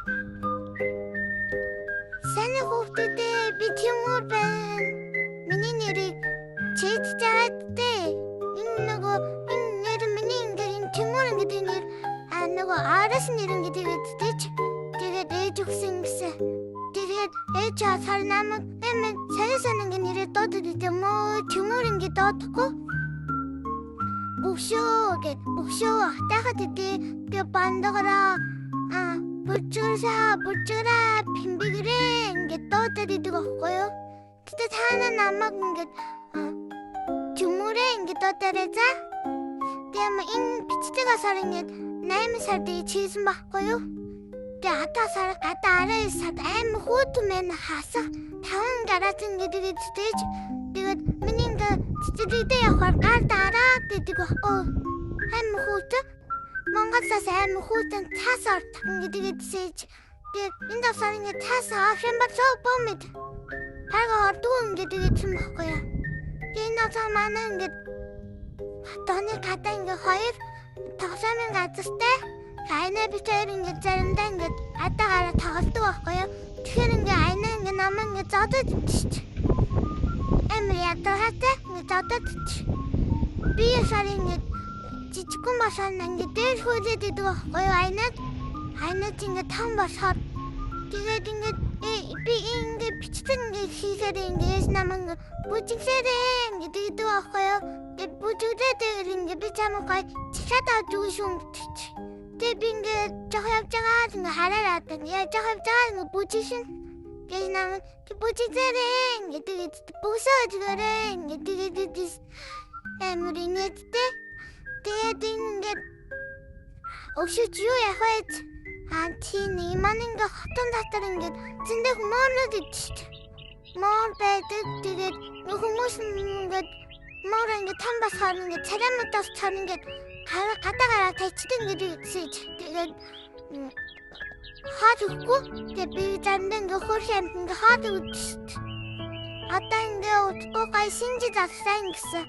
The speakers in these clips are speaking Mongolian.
Сайн хүүхдүүдээ, би Тимур байна. Миний нэрийг чийж чагаад дээ. Энэ нөгөө энэ нэр миний ингээд энэ Тимур гэдэг нэр нөгөө араас нэр гэдэг үстэж. Тэгээд ээж өгсөн гэсэн. Тэгээд ээж хасаар намайг эмээ сайн сайн ингээд нэрээ дуудаад идэв мөө Тимур ингээд дуудахгүй. Бөгшөө гэд бөгшөө хатаахад идэв. Тэгээ бандагаараа бүжгэрсаа бүжгэраа пимбигрээ ингээд дуудаад идэг аахгүй юу? Гэтэ та нар намайг ингээд Тимурээ ингээд дуударай за. Тэгээ энэ бичлэг асаар ингээд 8 сард хийсэн байхгүй юу? Тэгээ ата сар гадаа 19 сард амар хүүтэн байна хасах 5 гараад ингээд идэж. Тэгээд миний ингээд цэцэрлэгдээ явахаар гар дараад идэг байхгүй юу? Амар хүүтэн. Монголоос амар хүүтэн цаас ортох ингээд идсэж. Тэгээд энэ давсаар ингээд цаас авшин болоо бомид. Тага ордгүй ингээд идсэн байхгүй юу? Тэгээд энэ давсаар манай ингээд хотооны гадаа ингээд хоёр тоглоомын газартай айнаа битээр ингээд заримдаа ингээд гадаагаараа тоглодог байхгүй юу? Тэгэхээр ингээд айнаа ингээд намайг ингээд зодод идчих. Амар ядаргаатай ингээд зодод идчих. Би ясаар ингээд жижигхэн босоод ингээд дээр хөлөөд идэг байхгүй юу? Айнаад айнаад ингээд том босоод тэгээд ингээд би ингээд бичдэг ингээд хийхээр ингээд намайг ингээд бүжиглээрээ ингээд идэг байхгүй юу? Тэгээд бүжиглээ дээр ингээд би чамайг гай чихээд авч өгсөн юм гэдэг. Тэгээд би ингээд жоох явж байгаа ингээд хараараад байна. Жоох явж байгаа ингээд бүжигшин. Тэгээд намайг бүжиглээрээ ингээд тэгээд бүсөө өгөөрэй ингээд тэгээд амар инээдтэй. Тэгээд ингээд өгшөж юу явах вэ? Тийм маань ингээд хотон дотор ингээд зөндөө морнод идчих. Мор байдаг. Тэгээд хүмүүс ингээд мор ингээд том босохоор ингээд цалиамудаас цар ингээд гадаагаараа тавьчихдаг ингээд идсэж. Тэгээд хаад өгөхгүй. Тэгээд би заримдаа ингээд хөрх амт ингээд хаад өгдөг. Одоо ингээд удахгүй гай шинжид авсан гэсэн.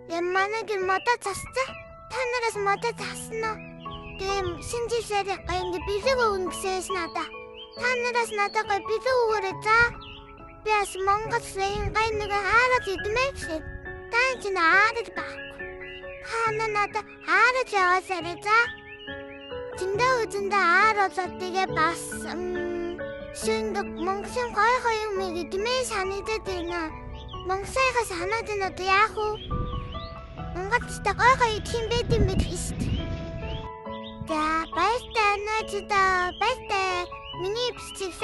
Тэгээд манай гэр модоо зассан. Та нараас модоо зассан уу? Тэгээд шинжилсээр гай ингээд бэлэг өгнө гэсээс надаа. Та нараас надад гай бэлэг өгөөрэй за. Би бас Монгол сэн гай нэг аарал идмэ гэсэн. Та чинь аарал байхгүй. Та нар надад аарал яваасарай за. Зөндөө зөндөө аар болоод тэгээ бас шинэ Монголын гой гой юм идмэ санагдаад байна. Монголынхаа санаад байна одоо яах вэ? Монголд гой гой тийм байд юм бэ шүү дээ. За баяртай найзуудаа баяртай. Миний бичлэг